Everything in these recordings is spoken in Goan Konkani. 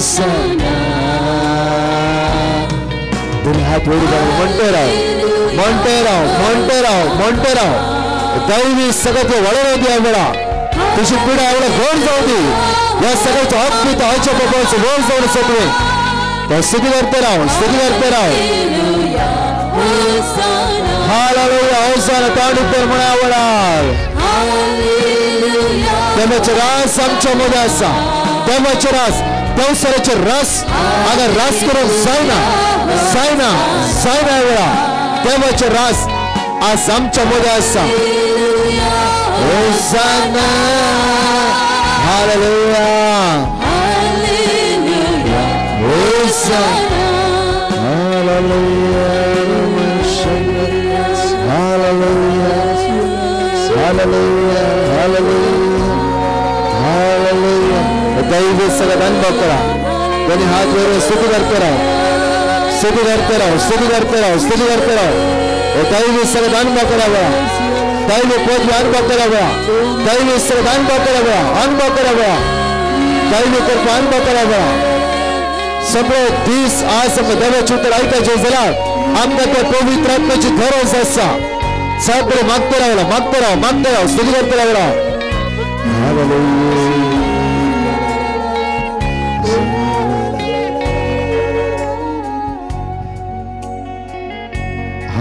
होसाना. दोन्ही हात वर करून म्हणते राव, म्हणते राव, म्हणते राव, म्हणते राव. दैवी सगळं ते वळण होती वेळा, तुझी पिढा एवढं गोड जाऊ दे. या सगळ्याच्या हक्क हच्या बाबाचं गोड जाऊन सगळे तर स्तुती करते राव, स्तुती करते राव. हालेलुया, होसाना. तांडूतर म्हणा आवडाल. देवाचे रास आमच्या मध्ये असा, देवाचे रास, देवसराचे रस अगर रस करून जायना, जायना, जायना वेळा. देवाचे रास आज आमच्या मध्ये असा. Hosanna, hallelujah, hosanna, hallelujah, hallelujah, hallelujah, hallelujah, hallelujah. दैवी सगळं अनुभव करा. दोन्ही हात वर स्तुती करते राव, स्तुती करते राव, स्तुती करते राव, स्तुती करते राव. दैवी सगळं अनुभव करावा, दैवी पदवी अनुभव करावा, दैवी सगळं अनुभव करावा, अनुभव करावा, दैवी कृपा अनुभव करावा. सगळे दीस आज देवाचे उतर ऐकायचे जाल्यार आमकां त्या पवित्र आत्म्याची गरज आसा. सगळे मागते रावला, मागते राव, मागते राव, स्तुती करते रावला.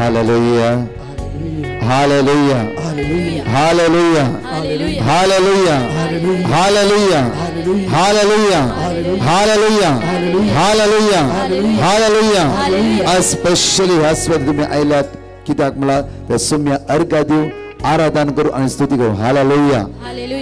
Hallelujah, hallelujah, hallelujah, hallelujah, hallelujah, hallelujah, hallelujah, hallelujah, hallelujah. आज स्पेशली ह्या स्वत तुम्ही आयल्यात कित्याक म्हणल्यार त्या सुम्या अर्घा दिवं, आराधन करू आनी स्तुती करू. हालेलुया.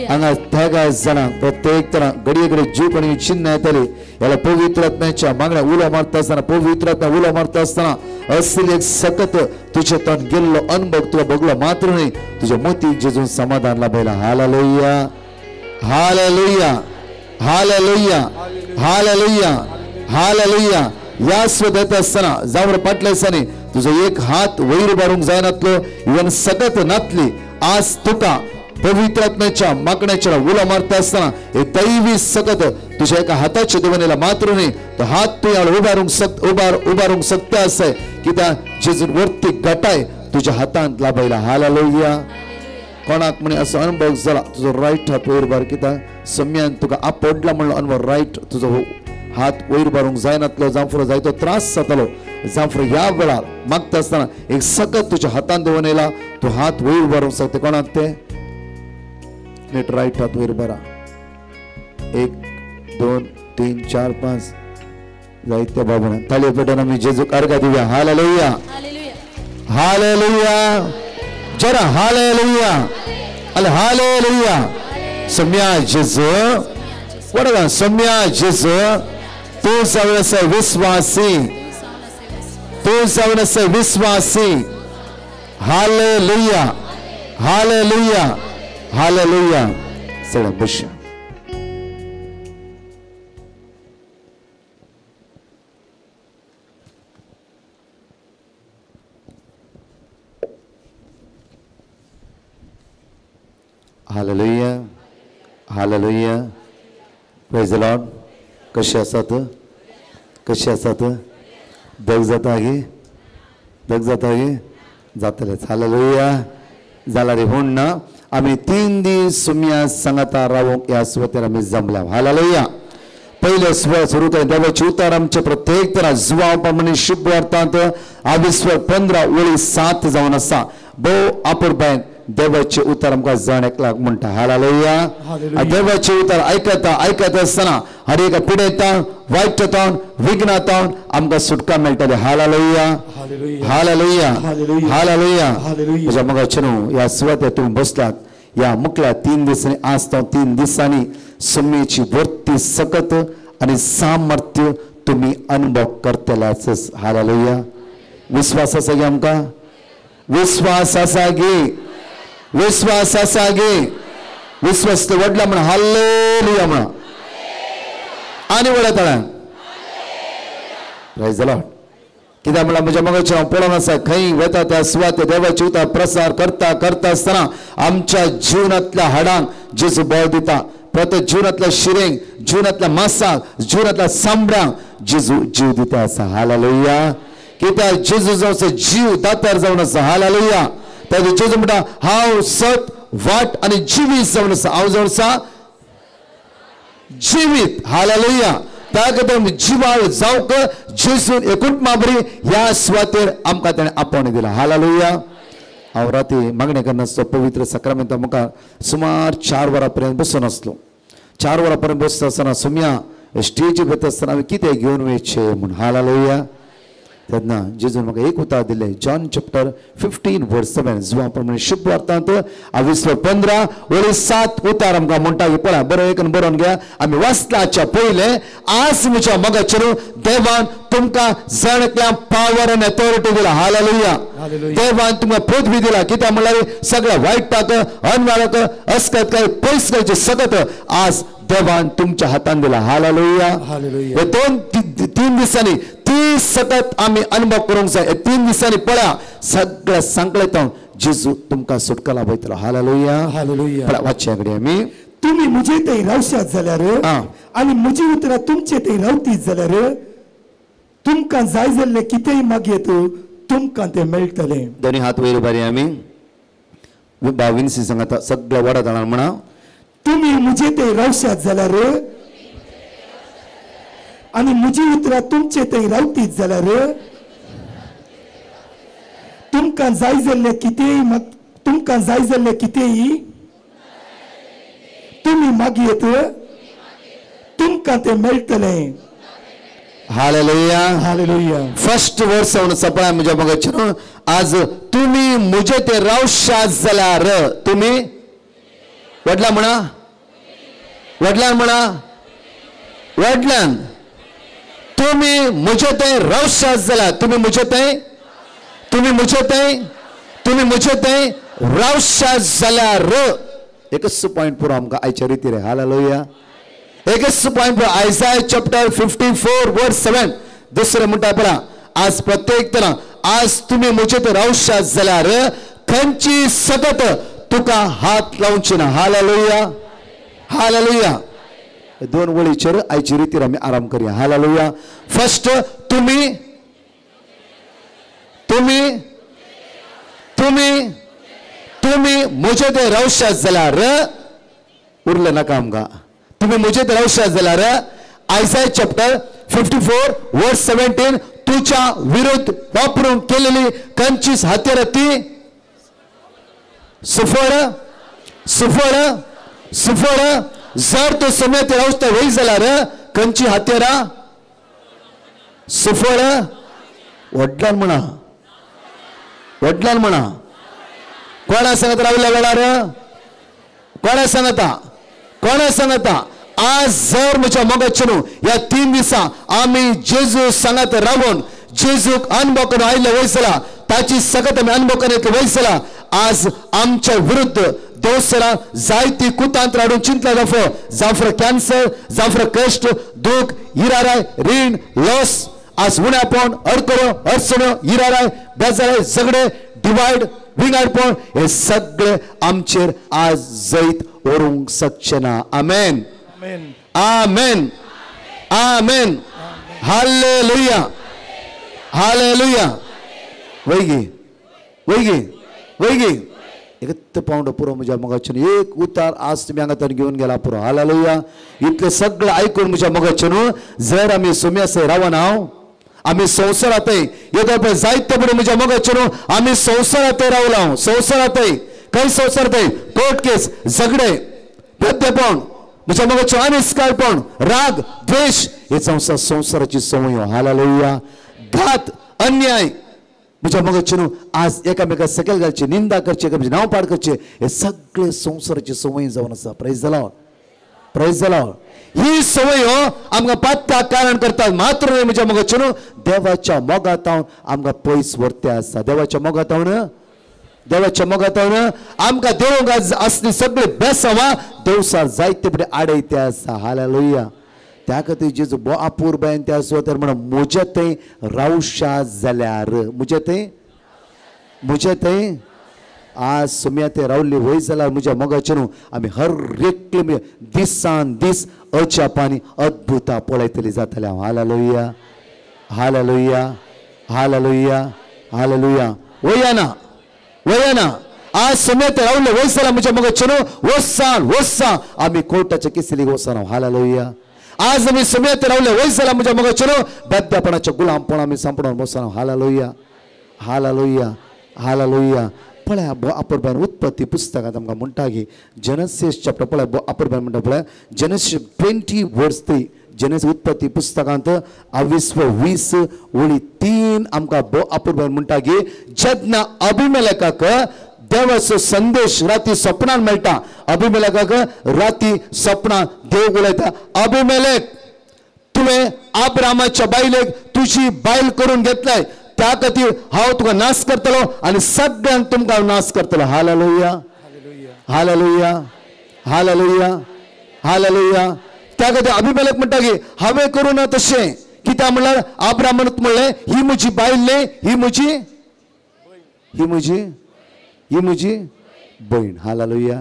हांगा तेगा जाणांक प्रत्येक तरा घडये घडये जीव कोणी चिन्ह येतली. याला पवित्र आत्म्याच्या मागण्या उलो मारता आसतना, पवित्र आत्म्या उलो मारता आसतना असली एक सकत तुझ्या तोंड गेल्लो अनुभव तुला भोगलो मात्र न्हय, तुझ्या मोतीक जेजून समाधान लाभयला. Hallelujah, hallelujah, hallelujah, hallelujah, hallelujah. ह्या स्वत आसतना जावं फाटल्या दिसांनी तुजो एक हात वयर उबारूंक जायनातलो, इवन सकत नातली. आज तुका पवित्र आत्म्याच्या मागण्याच्या उलो मारता आसतना हे दैवी सकत तुझ्या एका हाताच्या देवनेला मात्र न्हय, तो हात तूं ह्या उबारूंक शक उबारूंक शकता आसय. कित्याक जेजून वरती गटाय तुझ्या हातांत लाभयला. हालेलुया. कोणाक म्हणे असो अनुभव जाला, तुजो रायट हात वयर उबार, कित्याक सम्यान तुका आपडला म्हणलो अनुभव. रायट तुजो हात वयर उबारूंक जायनातलो, जावं जायतो त्रास जातालो, जावं ह्या वेळार मागता आसतना एक सकत तुझ्या हातांत देवन येयला, तूं हात वयर उबारूंक शकता. कोणाक ते नीट रायट हात वयर उबारा. 1 2 3 4 5 जायते बाबा ताळयो पेटोवन आमी जेजूक अर्घा दिवया. हालेलुया, हालेलुया, जरा हालेलुया, हालेलुया. सम्या जेजू, वडगा सम्या जेजू, तूं जावन आसा विस्वासी, तूं जावन आसा विस्वासी. Hallelujah, hallelujah, hallelujah. सगळ्या बशा. Hallelujah, hallelujah. Praise the Lord. कशे आसात? कशे आसात? दग जाता गे? दग जाता गे? जातलेच. हालेलुया. जाल्यार म्हूण ना आमी 3 दीस सुम्या सांगाता रावंक ह्या सुवातेर आमी जमल्या. हालेलुया. पयले सुवात सुरू कर देवाचे उतर आमचे प्रत्येक तरा जुवाव प्रमाणे शुभ अर्थांत आविस्वर 15 ओळी 7 जावन आसा. भोव आपुरबायन देवाचे उतर आमकां जण एकल्याक म्हणटा. हालेलुया. देवाचे उतर आयकता आयकत आसतना हर एका पिडेतावन, वायटतावन, विघ्नातावन आमकां सुटका मेळटली. Hallelujah, hallelujah, hallelujah. म्हज्या मोगाचे न्हू ह्या सुवातेर तुमी बसलात ह्या मुखल्या 3 दिसांनी, आज तो 3 दिसांनी सुम्मेची भरती सकत आनी सामर्थ्य तुमी अनुभव करतल्याच. हालेलुया. विस्वास आसा गे आमकां? विस्वास आसा गे? विस्वास आसा गे? विस्वास व्हडला म्हणा हालेलुया म्हणा आनी व्हडा तळ्यान. Praise the Lord. कित्याक म्हणल्यार म्हज्या मोगाचें हांव पळोवन आसा खंय वता त्या सुवाते देवाचे उतर प्रसार करता करता आसतना आमच्या जिवनांतल्या हाडांक जेजू बळ दिता. प्रत्येक जिवनांतल्या शिरेंक, जिवनांतल्या मासाक, जिवनांतल्या सांबड्यांक जेजू जीव दिता आसा. हालेलुया. कित्याक जेजू जावन जीव दातार जावन आसा. हालेलुया. ताजे जेजू म्हणटा हांव सत वाट आनी जिवीत जावन आसा. हांव जावन आसा जिवीत. हालेलुया. त्या खातीर जिवाळ जावंक जेजून एकूच माबरी ह्या सुवातेर आमकां ताणें आपोवणें दिलां. हालेलुया. हांव राती मागणें करनासलो पवित्र साक्रामेंता मुखार सुमार 4 वरां पर्यंत बसून आसलो. 4 वरां पर्यंत बसता आसतना सुमया स्टेजीर वता आसतना हांवें कितें घेवन वयचें म्हूण. हालेलुया. तेन्ना जेजून म्हाका एक उतर दिलें, जॉन चॅप्टर 15 वर्स 7, जुवा प्रमाणे शुभ वार्तांत 15 वळी 7 उतार आमकां म्हणटा की पळय बरो एक बरोवन घ्या. आमी वाचलाच्या पयलें आज म्हज्या मोगाचेर देवान तुमकां जण एकल्या पावर आनी अथॉरिटी दिला. हालेलुया. देवान तुमकां पदवी दिला. कित्याक म्हणल्यार सगळ्या वायटाक, अनवाळाक, अस्कत पयस करचे सगत आज देवान तुमच्या हातान दिला. हालेलुया. हे 2-3 दिसांनी ती सतत आमी अनुभव करूंक जाय. 3 दिसांनी पळया सगळ्या सांकळेत जेजू तुमकां सुटका लाभयतलो. हालेलुया. हालेलुया. पळया वाचया कडेन आमी. तुमी म्हजे थंय रावशात जाल्यार आनी म्हजी उतरां तुमचे थंय रावतीत जाल्यार तुमकां जाय जाल्लें कितेंय मागयत तुमकां तें मेळटलें. दोनी हात वयर उबारी आमी. विन्सी सांगता सगळ्या वडा जाणां म्हणा, तुमी म्हजे थंय रावशात जाल्यार आनी म्हजी उतरां तुमचे थंय रावतीत जाल्यार तुमकां जाय जाल्लें कितेंय तुमकां जाय जाल्लें कितेंय तुमी मागयत तुमकां तें मेळटलें. हालेलुया. हालेलुया. फर्स्ट वर्स सपळा म्हज्या मोगाचेर आज तुमी म्हजे ते रावशात जाल्यार तुमी वडला म्हणा, वडल्यान म्हणा, वडल्यान तुमी म्हजे ते रावशात जाल्यार, तुमी म्हजे ते, तुमी म्हजे ते, तुमी म्हजे ते रावशात जाल्यार. एकच पॉयंट पुरो आमकां आयच्या रिती रे. हालेलुया. एकच पॉयंट पुरो. आयजाय चॅप्टर 54 वर्स 7 दुसरें म्हणटा पळया आज प्रत्येक तरा आज तुमी म्हजे ते रावशात जाल्यार खंयची सगत तुका हात लावची ना. हालेलुया. हालेलुया. 2 वळीचेर आयची रितीर आमी आराम करूया. हालेलुया. फर्स्ट तुमी तुमी तुमी तुमी म्हजे ते रावशात जाल्यार उरलें नाका आमकां. तुमी म्हजे ते रावशात जाल्यार आयजाय चॅप्टर 54 वर्स 17 तुज्या विरुद्ध वापरून केलेली खंयचीच हत्यारां ती सुफळ सुफळ सुफळ. जर तो समय ते रावता वय जाल्यार खंयची हत्यारां सुफळ. व्हडल्यान म्हणा, व्हडल्यान म्हणा. कोणा सांगत रावल्या वेळार? कोणा सांगता? कोणा सांगता? आज जर म्हज्या मोगाचेर न्हू ह्या 3 दिसां आमी जेजू सांगात रावन जेजूक अनुभव करून आयिल्ले वयसला ताची सगत आमी अनुभव करून येतले वयसला आज आमच्या विरुद्ध देवसरा जायती कुतांत्र हाडून चिंतला जाफो जाफर कॅन्सर, जाफर कश्ट, दूख, इराराय, रीण, लॉस, आज उण्यापण, अडकरो, अडचण्यो, इराराय, बेजाराय, झगडे, डिवायड, विंगाडपण हे सगळे आमचेर आज जैत व्हरूंक शकचे ना. आमेन. आमेन. आमेन. हालेलुया. हालेलुया. वैगी वैगी वैगी एकत पावंडो पुरो म्हज्या मोगाचेर. एक उतार आज तुमी हांगा तर घेवन गेला पुरो. हालेलुया. इतलें सगळें आयकून म्हज्या मोगाचेर न्हू जर आमी सोम्या रावना हांव आमी संवसारांतय येदो पळय जायते पळय म्हज्या मोगाचेर न्हू आमी संवसारांतय रावला. संवसारांतय खंय संवसारांतय कोर्ट केस, झगडे, प्रत्येपण, म्हज्या मोगाचेर अनिस्कारपण, राग, द्वेश हे संवसार संवसाराची संवय. हालेलुया. घात, अन्याय म्हज्या मोगाचेर न्हू आज एकामेका सकयल घालचे, निंदा करचे, एकामेकाचें नांव पाड करचे हे सगळे संवसाराची संवय जावन आसा. Praise the Lord. Praise the Lord. ही संवय आमकां पात्या कारण करतात. मात्र न्हय म्हज्या मोगाचेर न्हू देवाच्या मोगातावन आमकां पयस व्हरते आसा. देवाच्या मोगातावन, देवाच्या मोगातावन आमकां देवंक आसली सगळी बेसांवां देवसार जायते फुडें आडयते आसा. हालेलुया. त्या खातीर जेजू बो अपुरबायेन त्या सुवातेर म्हणून म्हजे थंय रावशा जाल्यार, म्हजे थंय, म्हजे थंय आज सोम्या ते रावल्ली वय जाल्यार म्हज्या मोगाचें न्हू आमी हर एकले दिसान दीस अजापांनी अद्भुतां पळयतली जातले. हांव हालेलुया हालेलुया हालेलुया हालेलुया. वया ना वया ना. आज सोम्या ते रावले वय जाल्यार म्हज्या मोगाचें न्हू वसान वसान आमी कोर्टाच्या केसीक वचना. हालेलुया. आज आमी सोम्या ते रावले वय जाल्यार म्हज्या मोगाचें न्हू बेद्यापणाच्या गुलामपण आमी सांपडून बसना. Hallelujah hallelujah hallelujah. पळया अपुरबायन उत्पत्ती पुस्तकांत आमकां म्हणटा की जेनेसीस चॅप्टर पळय अपुरबायन म्हणटा पळय जेनेसीस 20 वर्स 3 जेनेसीस उत्पत्ती पुस्तकांत 20 ओळी 3 आमकां अपुरबायन म्हणटा की जेन्ना अभिमेलेकाक देवाचो संदेश राती सपनान मेळटा, अभिमेलेकाक राती सपनान देव उलयता, अभिमेलेक तुवें आब्रामाच्या बायलेक तुजी बायल करून घेतलाय, त्या खातीर हांव तुका नाश करतलो आनी सगळ्यांक तुमकां नाश करतलो. Hallelujah hallelujah hallelujah hallelujah. त्या खातीर अभिमेलेक म्हणटा की हांवें करूं ना तशें, कित्याक म्हणल्यार आब्रामान म्हणलें ही म्हजी बायल न्ही, ही म्हजी ही म्हजी ही म्हजी भयण. हालेलुया.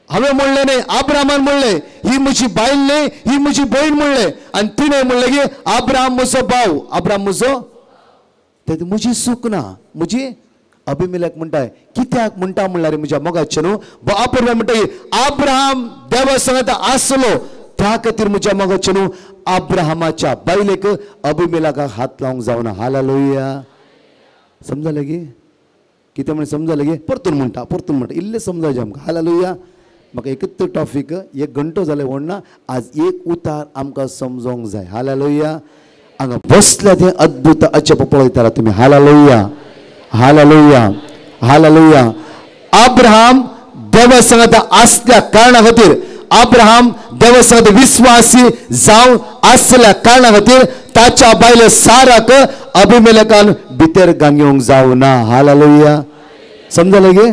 हांवें म्हणलें न्ही, आब्रामान म्हणलें ही म्हजी बायल न्ही, ही म्हजी भयण म्हणलें आनी तिणें म्हणलें की आब्राम म्हजो भाव, आब्राम म्हजो, ते म्हजी चूक ना म्हजी. अभिमेलेक म्हणटा कित्याक म्हणटा म्हणल्यार म्हज्या मोगाचें न्हू अपुरबाय म्हणटा की आब्राम देवा संगत आसलो, त्या खातीर म्हज्या मोगाचें न्हू आब्रामाच्या बायलेक अभिमेलेकाक हात लावंक जावना. हालेलुया. समजलें की कितें म्हण समजलें की परतून म्हणटा परतून म्हणटा इल्लें समजायचें आमकां. हालेलुया. म्हाका एकच टॉपीक एक घंटो जालें म्हणना, आज एक उतार आमकां समजोंक जाय. हालेलुया. हांगा बसल्या तें अद्भुत अजाप पळयताला तुमी. Hallelujah hallelujah hallelujah. अब्राहम देवा संगत आसल्या कारणा खातीर, अब्राहम देवा संगत विस्वासी जावन आसल्या कारणा खातीर ताच्या बायले साराक अभिमेलेकान भितर गांगेवंक जावना. हालेलुया. समजलें गे?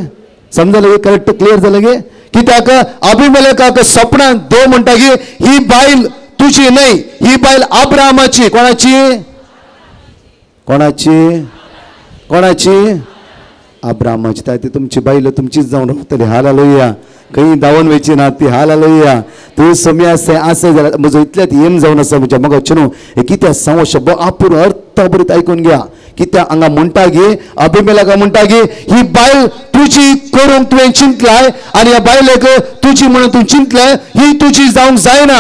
समजलें गे? करेक्ट क्लियर जालें गे? कित्याक अभिमेलेकाक सपनान देव म्हणटा की ही बायल तुजी न्हय, ही बायल अब्रामाची. कोणाची? कोणाची? कोणाची? अब्रामाची. ती तुमची बायल तुमचीच जावन रावतली. हालेलुया. खंय धांवन वयची ना ती. हालेलुया. तूं सोमी आसा आसा जाल्यार म्हजो इतल्यात येम जावन आसा म्हज्या मोगाचें न्हू हें कित्याक सांगू शब्द आपूर अर्थ बरीत आयकून घ्या. कित्याक हांगा म्हणटा की अभिमेलेकाक म्हणटा की ही बायल तुजी करूंक तुवें चिंतलाय आनी ह्या बायलेक तुजी म्हणून तूं चिंतलें, ही तुजी जावंक जायना,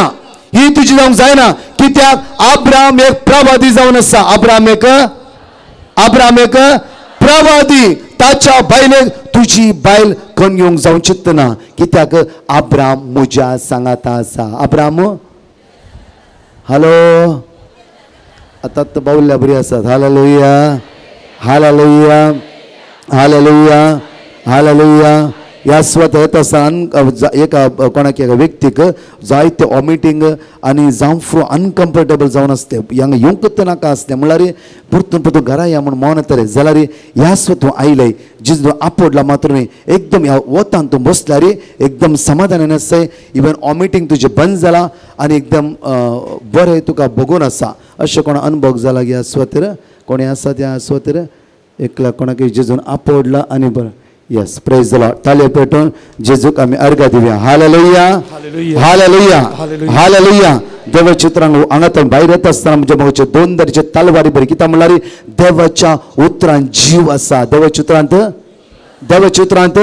ही तुजी जावंक जायना. कित्याक अब्राम एक प्रवादी जावन आसा. अब्राम एक, अब्राम एक प्रवादी, ताच्या बायलेक तुजी बायल करून घेवंक जावं चिंतना. कित्याक अब्राम म्हज्या सांगाता आसा. अब्राम हॅलो आतां बावल्या बरी आसात. Hallelujah hallelujah hallelujah hallelujah. ह्या स्वता येता आसतना एका कोणाक एका व्यक्तीक जायते वॉमिटींग आनी जांफ्रो अनकम्फर्टेबल जावन आसते, हांगा येवंकच नाका आसलें म्हणल्यार परतून परतून घरा या म्हूण मन येतलें जाल्यार ह्या स्वता आयलें जिजू आपडला मात्र न्ही एकदम ह्या वतान तूं बसल्यार एकदम समाधानान आसताय. इवन वॉमिटींग तुजें बंद जालां आनी एकदम बरें तुका भोगून आसा. अशें कोण अनुभव जाला ह्या स्वतर कोणी आसा त्या स्वतर एकला कोणाकय जेजून आपडला आनी बरें. Yes, praise the Lord. ताळयो पेटोवन जेजूक आमी अर्घा दिवया. Hallelujah hallelujah hallelujah. देवाच्या उतरांक हांगा भायर येता आसतना म्हज्या मोगाचे दोन दरचे तलवारी बरी कित्याक म्हणल्यार देवाच्या उतरांत जीव आसा. देवाच्या उतरांत, देवाच्या उतरांत,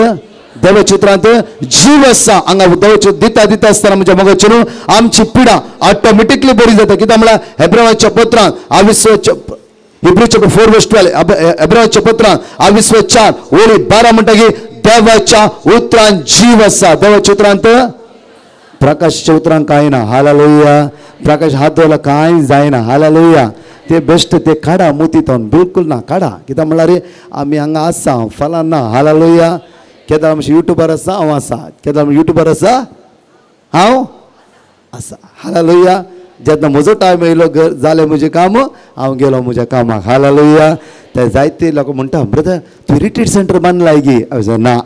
देवाच्या उतरांत जीव आसा. हांगा देवाच्यो दिता दिता आसतना म्हज्या मोगाचे न्हू आमची पिडा ऑटोमेटिकली बरी जाता. कित्याक म्हणल्यार हेब्रावाच्या पत्रांत आविस्वाच्या हिब्रू चॅप्टर 4 वर्स 12 एब्रावाच्या पत्रांत 24 ओळी 12 म्हणटा की देवाच्या उतरांत जीव आसा. देवाच्या उतरांत, प्रकाशाच्या उतरांत कांय ना. हालेलुया. प्रकाश हात धरला कांय जायना. हालेलुया. ते बेश्ट ते काडा मुतींत बिलकुल ना काडा. कित्याक म्हणल्यार आमी हांगा आसा फलां ना. हालेलुया. केदार आमचे युट्यूबार आसा हांव आसा, केदार युट्यूबार आसा हांव आसा. हालेलुया. जेन्ना म्हजो टायम येयलो घर जालें म्हजें काम हांव गेलो म्हज्या कामाक. हालेलुया. ते जायते लोक म्हणटा ब्रदर तूं रिट्रीट सेंटर बांदलाय गी? हांवें ना.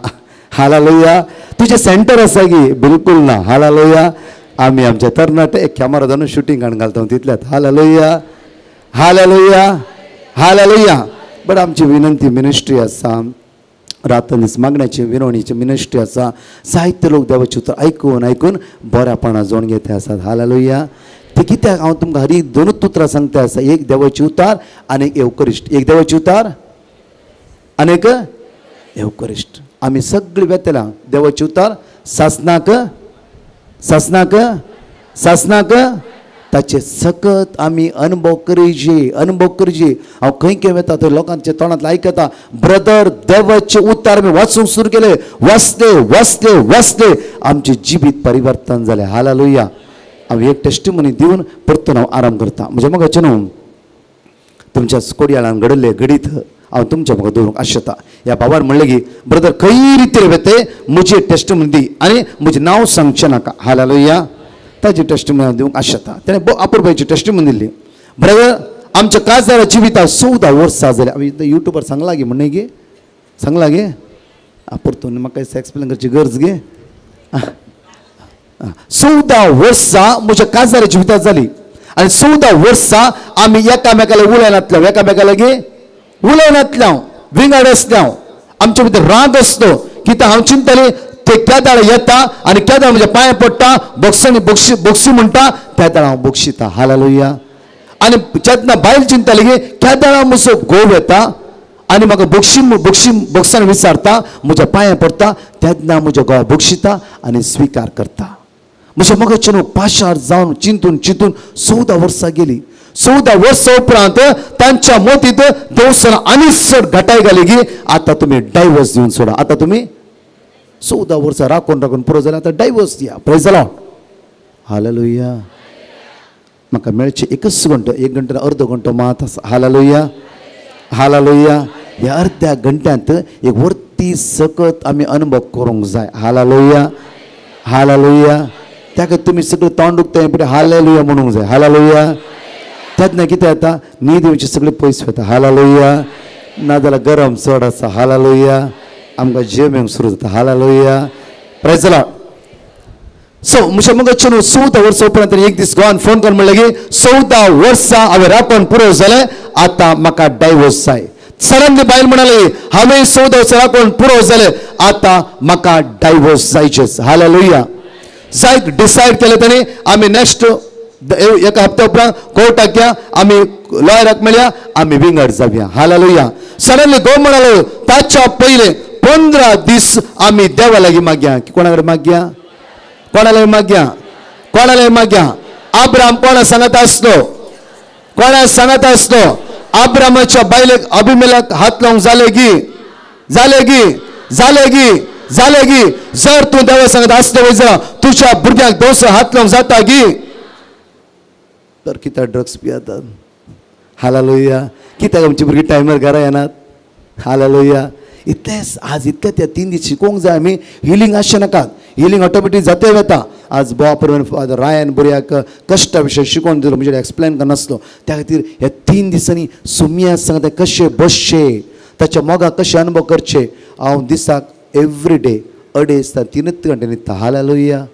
हालेलुया. तुजें सेंटर आसा गी? बिलकुल ना. हालेलुया. आमी आमचे तरणाटे एक कॅमेरा धरून शुटींग काडून घालता तितल्यात. Hallelujah hallelujah hallelujah. बट आमची विनंती मिनिस्ट्री आसा रात दीस मागण्याची विनवणीची मिनिस्ट्री आसा. जायते लोक देवाचें उतर आयकून आयकून बऱ्यापणां जोडून घेते आसात. हालेलुया. ते कित्याक हांव तुमकां हरी दोनूच उतरां सांगता आसा, एक देवाची उतार आनी एक एवकरिश्ट. एक देवाची उतार आनी एक एवकरिश्ट. आमी सगळीं वेतल्या देवाची उतार सासनाक सासनाक सासनाक ताचे सकत आमी अनुभव करचे, अनुभव करचे. हांव खंय खंय वता थंय लोकांच्या तोंडांतलें आयकता, ब्रदर देवाचे उतार आमी वाचूंक सुरू केले, वाचले वाचले वाचले, आमचें जिवीत परिवर्तन जालें. हालेलुया. हांव एक टेस्टिमनी दिवन परतून हांव आराम करता. म्हज्या मोगाचें न्हू तुमच्या कोडयाळान घडिल्लें घडीत हांव तुमच्या म्हाका दवरूंक आशेता. ह्या बाबान म्हणलें की ब्रदर खंय रितीर वेते म्हजी टेस्टिमनी दी आनी म्हजें नांव सांगचें नाका. हालेलुया. ताजी टेस्टिमनी दिवंक आशेता. तेणें अपुरबायची टेस्टिमनी दिली. ब्रदर आमच्या काजारा जिविताक 14 वर्सां जालीं. हांवें युट्यूबार सांगलां गे म्हणलें गे, सांगलां गे, परतून म्हाका एक्सप्लेन करची गरज गे. 14 वर्सां म्हज्या काजारा जिविताक जाली आनी 14 वर्सां आमी एकामेकाला उलयनातले, एकामेका लागीं उलयनातले, विंगड आसले, आमच्या भितर राग आसलो. कित्याक हांव चिंततालें ते केदाळ येता आनी केदाळ म्हज्या पांय पडटा, बक्षणी बक्षी बक्षी म्हणटा, त्या दाळ हांव बक्षिता. हालेलुया. आनी जेन्ना बायल चिंतताली की केदाळ म्हजो घोव येता आनी म्हाका बक्षी बक्षी बक्षान विचारता, म्हज्या पांय पडटा, तेन्ना म्हज्या घोव बक्षिता आनी स्विकार करता. म्हज्या मोगाचें न्हू पाशार जावन चिंतून चिंतून 14 वर्सां गेली. 14 वर्सां उपरांत तांच्या मतींत देवसान आनी चड घटाय घाली की आतां तुमी डायवर्स दिवन सोडा. आतां तुमी 14 वर्सां राखून राखून पुरो जाल्यार आतां डायवर्स दिया. Praise the Lord. Hallelujah. म्हाका मेळचें एकच घंटो, एक घंटो अर्दो घंटो मात आसा. हालेलुया. हालेलुया. ह्या अर्द्या घंट्यांत एक वर्ती सकत आमी अनुभव करूंक जाय. हालेलुया. हालेलुया. त्या तुमी सगळें तोंड उक्तें पळय हालेलुया म्हणूंक जाय. हालेलुया. तेन्ना कितें जाता, न्हीद येवची सगळी पयस वता. हालेलुया. नाजाल्यार गरम चड आसा. हालेलुया. आमकां जेम येवंक सुरू जाता. Hallelujah. Praise the Lord. So म्हज्या मोगाचें न्हू 14 वर्सां उपरांत एक दीस गोवान फोन करून म्हणलें की 14 वर्सां हांवें राखून पुरो जालें, आतां म्हाका डायवर्स जाय. सडनली बायल म्हणाली हांवें 14 वर्सां राखून पुरो जालें, आतां म्हाका डायवर्स जायचेच. हालेलुया. जायत डिसायड केलें ताणें आमी नेक्स्ट एका हप्त्या उपरांत कोर्टाक या, आमी लॉयराक मेळया, आमी विंगड जावया. हालेलुया. सडनली घोव म्हणालो ताच्या पयलें 15 दीस आमी देवा लागीं मागया. कोणा कडेन मागया? कोणा लागीं मागया? कोणा लागीं मागया? आब्राम कोणा सांगत आसलो? कोणा सांगत आसलो? आब्रामाच्या बायलेक अभिमेलाक हात लावंक जालें गी? जालें गी? जालें गी? जालें गी? जर तूं देवा सांगत आसलो वयता तुज्या भुरग्यांक दोस हात लावंक जाता गी? तर कित्याक ड्रग्स पियेतात? हालेलुया. कित्याक आमची भुरगीं टायमार घरा येनात? हालेलुया. इतलेंच आज इतलें त्या 3 दीस शिकोवंक जाय आमी. हिलींग आसचें नाकात, हिलींग ऑटोमॅटीक जाते वता. आज बोवा परवेन फादर रायन बुरयाक कश्टा विशय शिकोवन दिलो, म्हणजे एक्सप्लेन करनासलो. त्या खातीर ह्या 3 दिसांनी सुमिया सांगता कशें बसचें, ताच्या मोगाक कशें अनुभव करचे. हांव दिसाक एवरी डे 2.5 ते 3 घंटे न्हिदता. हालेलुया.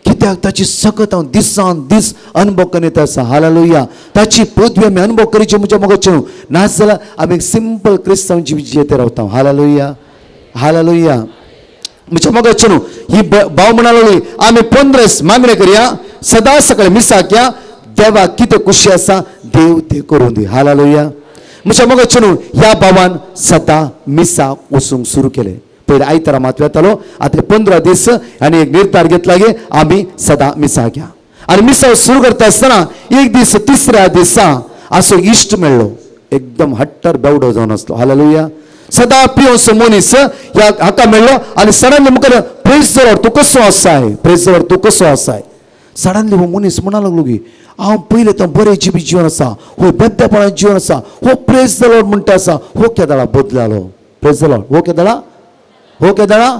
कित्याक ताची सकत हांव दिसान दीस अनुभव करीत आसा. हालेलुया. ताची पदवी आमी अनुभव करीचे म्हज्या मोगाचें. नाजाल्यार आमी एक सिंपल क्रिस्तांव जिवीत जियेत रावता. हालेलुया. हालेलुया. म्हज्या मोगाचें न्हू ही भाव म्हणाली आमी 15 मागणें करया, सदां सकाळीं मिसाक या, देवाक कितें खुशी आसा देव तें करूं दी. हालेलुया. म्हज्या मोगाचें न्हू ह्या भावान सदां मिसाक वचूंक सुरू केलें. पयलीं आयतारा मात वेतालो, आतां 15 दीस आनी एक निर्धार घेतला की आमी सदां मिसाक या. आनी मिसाव सुरू करता आसतना एक दीस तिसऱ्या दिसा असो इश्ट मेळ्ळो, एकदम हट्टर बेवडो जावन आसलो. हालेलुया. सदां पियोसो मनीस ह्या हाका मेळ्ळो आनी सडनली मुखार प्रेज the Lord तूं कसो आसाय, प्रेज the Lord तूं कसो आसाय. सडनली हो मनीस म्हणा लागलो की हांव पयलें तो बरें जिवीत जीवन आसा, हो बेद्देपणाचें जीवन आसा, हो प्रेज the Lord म्हणटा आसा, हो केदाळा बदलालो. प्रेज the Lord. हो केदाळा, हो केदाळा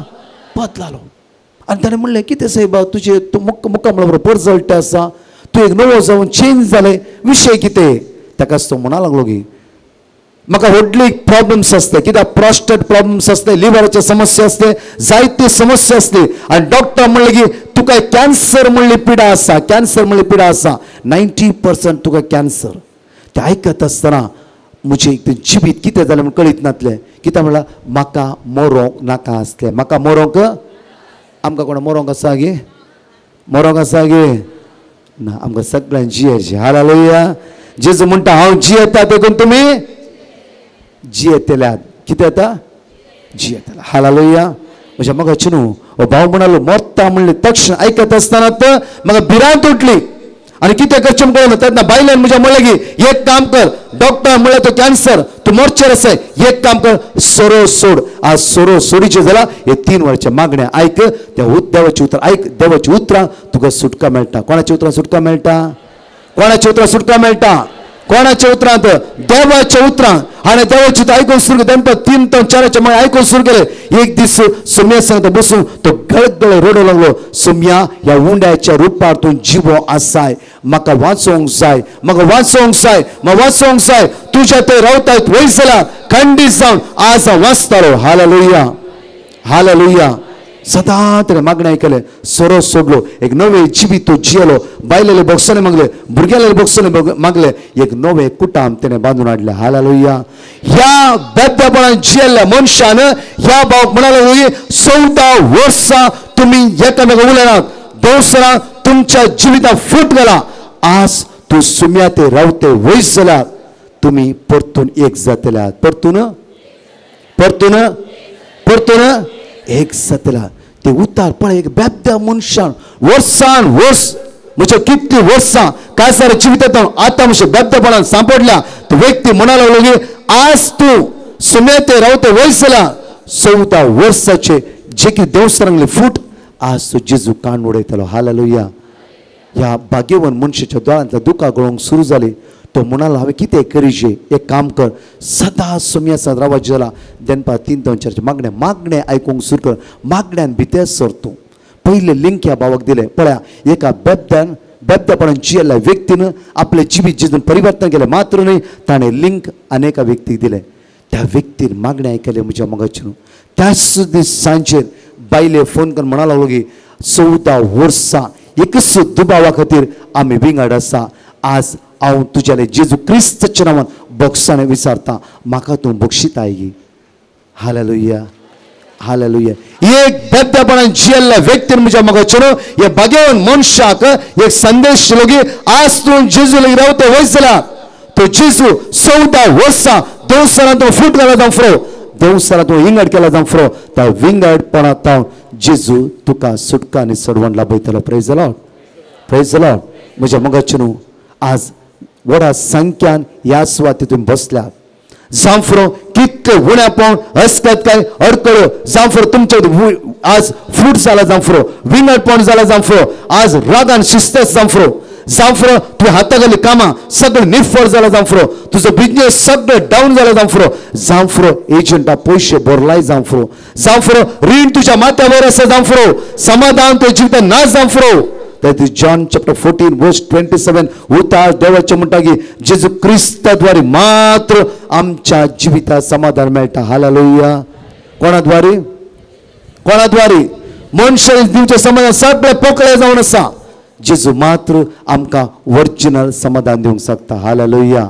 बदलालो. आनी ताणें म्हणलें कितें सायबा तुजें तूं मुक्का म्हणल्यार परजळटा आसा, तूं एक नवो जावन चेंज जालें, विशय कितें? ताकाच तो म्हणा लागलो की म्हाका व्हडली प्रॉब्लम्स आसता, कित्याक प्रोस्टेट प्रॉब्लम्स आसता, लिवराचे समस्या आसते, जायते समस्या आसली. आनी डॉक्टर म्हणलें की तुका कॅन्सर म्हणली पिडा आसा, कॅन्सर म्हणली पिडा आसा, 90% तुका कॅन्सर. ते आयकत आसतना म्हजें जिवीत कितें जालें म्हूण कळीत नासलें. कित्याक म्हणल्यार म्हाका मरोंक नाका आसलें. म्हाका मरोंक, आमकां कोणा मरोंक आसा गे? मरोंक आसा गे? ना, आमकां सगळ्यांक जियेचें. हालेलुया. जेजू म्हणटा हांव जियेता देखून तुमी जियेतल्यात. कितें येता? जियेतल्या. हालेलुया. म्हज्या मोगाचे न्हू, हो भाव म्हणालो मरता म्हणले तक्षण आयकत आसतना म्हाका भिरांत उठली आनी कितें करचें म्हूण कळना. तेन्ना बायल्यान म्हज्या म्हणलें की एक काम कर, डॉक्टर म्हणल्यार तो कॅन्सर, तूं मरचेर आसा, एक काम कर, सोरो सोड. आज सोरो सोडीचें जाल्यार हे 3 वरांचें मागणें आयक, त्या देवाचें उतर आयक, देवाच्या उतरां तुका सुटका मेळटा. कोणाच्या उतरां सुटका मेळटा? कोणाच्या उतरां सुटका मेळटा? कोणाच्या उतरांत? देवाच्या उतरां. आनी देवाची आयकून सुरू केलें. 3 ते 4 मागीर आयकून सुरू केलें. एक दीस सुम्या सांगता बसून तो गळगळ रडूंक लागलो. सुम्या, ह्या उंड्याच्या रुपार तूं जिवो आसाय, म्हाका वाचोवंक जाय, म्हाका वाचोवंक जाय, म्हाका वाचोवंक जाय. तुज्या थंय रावताय वयस जाल्यार खंडीत जावन आज हांव वाचतालो. Hallelujah, hallelujah. सदां ताणें मागणें आयकलें, सोरो सोडलो, एक नवें जिवीत तो जियेलो. बायलेले बोगसणे मागले, भुरग्याले बोगसणे मागले, एक नवें कुटाम ताणें बांदून हाडलें. हालेलुया. ह्या बेद्दपणान जियेल्ल्या मनशान ह्या भावाक म्हणालो, 14 वर्सां तुमी एकामेकां उलयनात, दोसरां तुमच्या जिवितांत फूट घाला. आज तूं सुम्या ते रावते वयस जाल्यार तुमी परतून एक जातले. परतून परतून परतून एक जातला. ते उतार पळय, एक बेबद्या मनशान वर्सान वर्स, म्हणजे कितली वर्सां कांय जिवितांत आतां म्हणजे बेबद्यापणान सांपडल्या. तो व्यक्ती म्हणा लागलो की आज तूं सुमेते रावते वयस जाल्यार 14 वर्साचे जे कितें देवसरांगले फूट आज तूं जेजू कान उडयतलो. हालेलुया. ह्या भाग्यवन मनशाच्या दोळ्यांतल्या दुकां गळोवंक सुरू जाली. तो म्हणालो हांवें कितें करीजे, एक काम कर, सदां सुम्या साद रावाचें जाल्यार दनपार 3 ते 4 मागणें मागणें आयकूंक सुरू कर. मागण्यान भितर सर तूं. पयलें लिंक ह्या भावाक दिलें. पळया, एका बेबद्यान बेबद्यापणान जियेल्ल्या व्यक्तीन आपलें जिवीत जितून परिवर्तन केलें मात्र न्हय, ताणें लिंक अनेका व्यक्तीक दिलें. त्या व्यक्तीन मागणें आयकलें म्हज्या मोगाचें न्हू. त्याच दीस सांजेर बायले फोन करून म्हणा लागलो की 14 वर्सां एकच दुबावा खातीर आमी विंगड आसा. आज हांव तुज्याले जेजू क्रिस्ताच्या नांवान बोगसाणे विचारता, म्हाका तूं बक्षिताय गी. Hallelujah, hallelujah. एक बेबद्यापणान जियेल्ल्या व्यक्तीन म्हज्या मोगाचें न्हू, हे भाग्यवान मनशाक एक संदेश दिलो की आज तूं जेजू लागीं रावता वयस जाल्यार तो जेजू 14 वर्सां देवसरां तूं फूट घाला जावं फ्रो, देवसरां तूं विंगड केला जावं फ्रो, त्या विंगडपणांत जेजू तुका सुटका आनी सोडवण लाभयतलो. Praise the Lord, praise the Lord. म्हज्या मोगाचें न्हू, आज व्हडा संख्यान ह्या सुवातेर तुमी बसल्यात. जांफरो कितले उण्यापण हसकत काय अडकळ्यो, जांफरो तुमच्या आज फूट जाला, जांफरो विंगडपण जाला, जांफरो आज रागान शिस्तच, जांफरो जांफरो तुवें हाता घाली कामां सगळें निफळ जाला, जांफरो तुजो बिजनेस सगळें डावन जाला, जांफरो जांफरो एजंटा पयशे भरलाय, जांफरो जांफरो रीण तुज्या माथ्या वयर आसा, जांफरो समाधान तुज्या जिवितांत ना, जांफरो. That is John chapter 14 verse 27. उतार देवाचें म्हणटा की जेजू क्रिस्ताद्वारे मात्र आमच्या जिविताक समाधान मेळटा. हालेलुया. कोणाद्वारे? कोणाद्वारे? मनशान दिवचें समाधान सगळें पोकळें जावन आसा. जेजू मात्र आमकां ओरिजिनल समाधान दिवंक शकता. Hallelujah,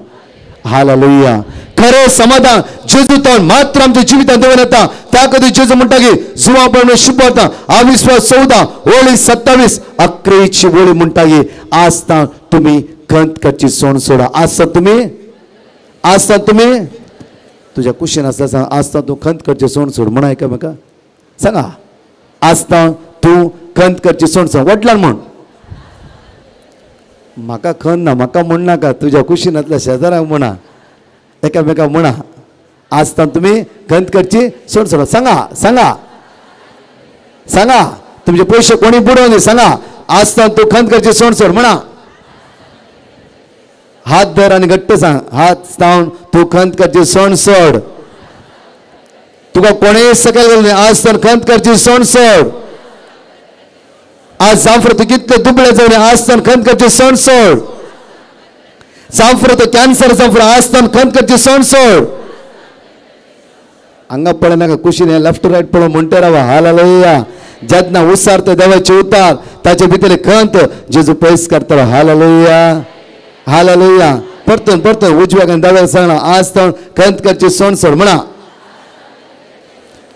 hallelujah. खरें समाधान जेजू तो मात्र आमच्या जिवितांत देवन येता. त्या खातीर जेजू म्हणटा की जुवां प्रमाणे शिकवता अविश्वास 14 ओळी 27 11 ओळी म्हणटा की आज तुमी खंत करची सोण सोडा. आज तुमी, आज तुमी तुज्या कुशीन आसता सांग, आज तूं खंत करची सोण सोड म्हणा एकामेका सांगा. आज तूं खंत करची सोण सोड वडलान म्हण. म्हाका खंत ना, म्हाका म्हण नाका, तुज्या कुशीनांतल्या शेजाराक म्हणा, एकामेका म्हणा. आज तुमी खंत करची सोड सोडा. सांगा सांगा सांगा, तुमचे पयशे कोणी बुडोवं न्ही. सांगा, आज तूं खंत करची सोड सोड म्हणा. हात धर आनी घट्ट सांग, हात लावन तूं खंत करची सोड सोड. तुका कोणेय सकयल घालूं न्ही. आज तर खंत करची सोड सोड. आज जांफरो तूं कितले दुबळे जावं, आज तर खंत करची सोड सोड. जांफरो तो कॅन्सर जांफरो, आज तर खंत करची सोड सोड. हांगा पळय नाका, कुशीन लेफ्ट रायट पळोवन म्हणटे रावा. हालेलुया. जेन्ना उसार देवाचे उतार ताचे भितर खंत जेजू पयस करतलो. Hallelujah, hallelujah. परतून परतून उजव्याक आनी दाव्याक सांगना, आज तो खंत करची सोड सोड म्हणा.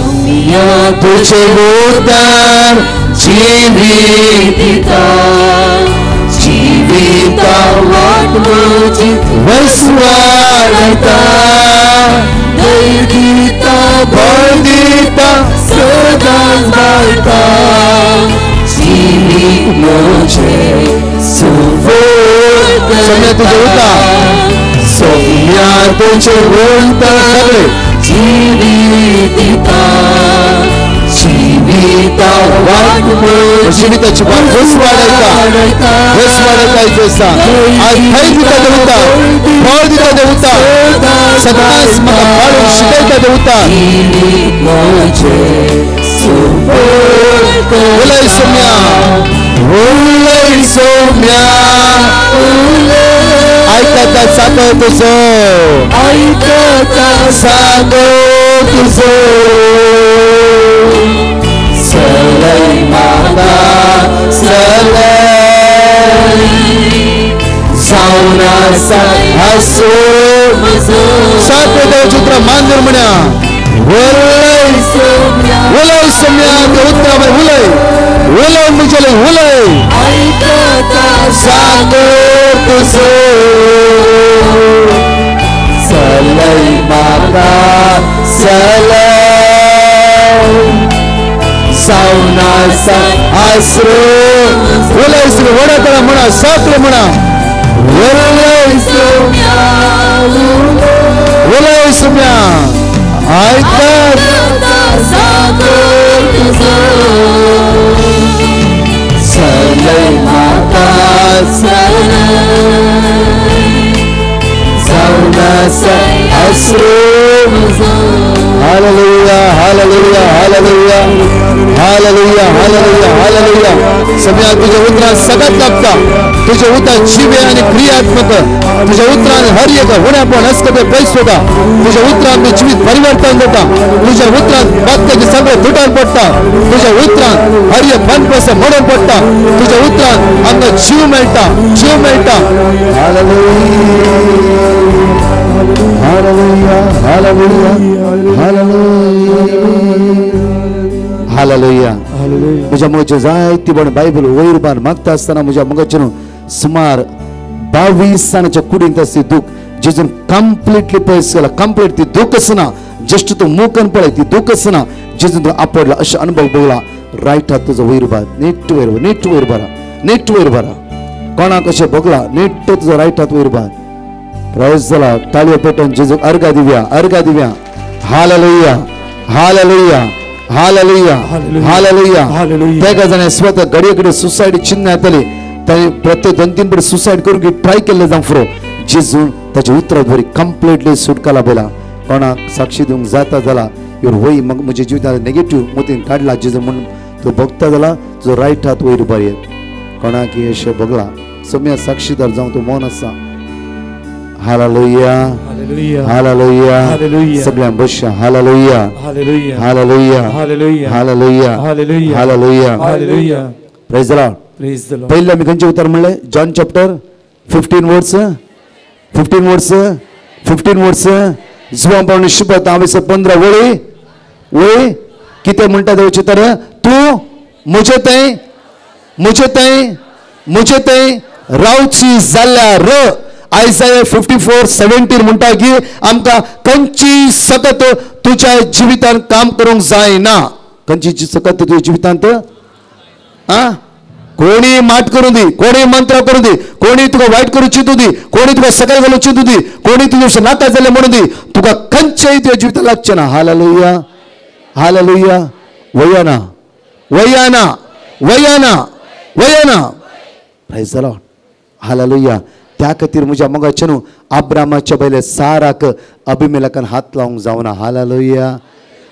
सोम्या तुझे उतर जीवित दिता जीविता वाट म्हजी वसवाडता धैर्य दिता बळ दिता सदांच बाळता जीवित म्हजें सुफळ सोम्या तुझे उतर सोम्या तुझे उतर सगळे जीवित दिता जीविता वाट जिविताची वाट वसवाडयता वसवाडयता जेसा आज थंय दिता देवता फळ दिता देवता सदांच म्हाका पाळून शिकयता देवता. उलय सोम्या उलय सोम्या आयकता सागो तुजो आयकता सागो तुजो सलय म्हाका सलय जावन आसा आसो म्हजो सात देवचित्र मांजर म्हण्या उलय सोम्या उलय सोम्या उतरा उलय उलय म्हजेले उलय आयकता सागो तुजो सलय म्हाका सलय जावन आसा आसरो उलय श्री वडकरा म्हणा सातले म्हणा उलय सोम्या उलय सोम्या आयकता सागो तुजो सलय म्हाका सलय जावन आसा आसरो म्हजो. Hallelujah hallelujah hallelujah hallelujah hallelujah hallelujah. सम्या तुझ्या उतरान सगळ्यात लागता तुझ्या उतरान जिवे आणि क्रियात्मक तुझ्या उतरान हर एक उण्यापण हसकते पैस होता तुझ्या उतरान जिवीत परिवर्तन जाता तुझ्या उतरान बातम्याचे सगळं तुटान पडटा तुझ्या उतरान हर एक मनपस मोडून पडटा तुझ्या उतरान आमकां जीव मेळटा जीव मेळटा. Hallelujah hallelujah hallelujah hallelujah. म्हज्या मोगाचे जायती पण बायबल वयर बार मागता आसतना म्हज्या मोगाचे सुमार 22 जाणाच्या कुडींत आसली दूख जेजून कंप्लिटली पयस केला. कंप्लीट ती दूख आसना जस्ट तूं मुखान पळय ती दूख आसना जेजून तूं आपडला अशें अनुभव भोगला. रायट हात तुजो वयर बार नीट वयर नीट वयर बारा नीट वयर बारा कोणाक अशें भोगला नीट तुजो रायट हात वयर बार. प्रायज जाला ताळयो पेटोवन जेजूक अर्घा दिव्या अर्घा Divya. Hallelujah hallelujah hallelujah hallelujah. तेका जाणें स्वता घडये कडेन सुसायड चिन्ह येतली ताणें प्रत्येक 2-3 पडे सुसायड करूंक ट्राय केल्लें जावं फुरो जेजून ताच्या उतरात बरी कंप्लिटली सुटका लाभयला. कोणाक साक्षी दिवंक जाता जाला your वय म्हाका म्हज्या जिवितांत नेगेटीव मोतीन काडला जेजू म्हूण तूं भोगता जाला तुजो रायट हात वयर उबार येत. कोणाक अशें भोगला सोम्या साक्षीदार जावं तूं मौन आसा. Hallelujah hallelujah hallelujah. सगळ्यांक बसया. Hallelujah hallelujah hallelujah hallelujah hallelujah hallelujah hallelujah hallelujah. Praise the Lord. Praise the Lord. पयलीं आमी खंयचें उतर म्हणलें? John chapter 15 words 15 words 15 words जुवां पावणे शिपत हांवें 15 वळी वळी कितें म्हणटा देवचें तर तूं म्हजे थंय म्हजे थंय म्हजे थंय रावची जाल्यार. आयजाया 54:17 म्हणटा की आमकां खंयची सकत तुज्या जिवितांत काम करूंक जायना. खंयची सकत तुज्या जिवितांत आ कोणी माट करूं दी कोणी मंत्र करूं दी कोणी तुका वायट करूं चिंतू दी कोणी तुका सकयल घालूं चिंतू दी कोणी तुज्या नाका जालें म्हणून दी तुका खंयचेय तुज्या जिवितांत लागचें ना. Hallelujah hallelujah. वयाना वयाना वयाना वयाना. Praise the Lord. Hallelujah. त्या खातीर म्हज्या मोगाचे न्हू आब्रामाच्या पयले साराक अभिमेलकान हात लावंक जावना. हालेलुया.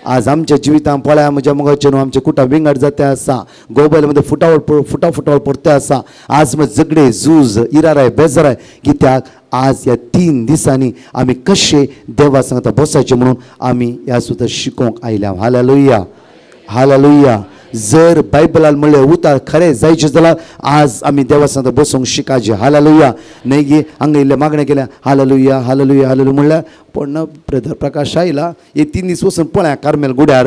आज आमच्या जिवितांत पळया म्हज्या मोगाचे न्हू आमचे कुटां विंगड जाते आसा गोबैल मध्ये फुटावळ फुटाफुटावळ पडते आसा. आज मग झगडे झूज इराराय बेजाराय कित्याक आज ह्या 3 दिसांनी आमी कशे देवा सांगता बसायचे म्हणून आमी ह्या सुद्दां शिकोवंक आयल्या. Hallelujah hallelujah. जर बायबलान म्हणलें उतार खरें जायचें जाल्यार आज आमी देवा सांगता बसूंक शिकाचें. हालेलुया. न्हय गे हांगा इल्लें मागणें केलें हालेलुया हालेलुया हालेलुया म्हणल्यार पूण ब्रदर प्रकाश आयला हे 3 दीस वचून पळया कार्मेल गुड्यार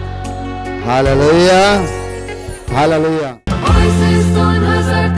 Hallelujah, hallelujah. ISIS 2000.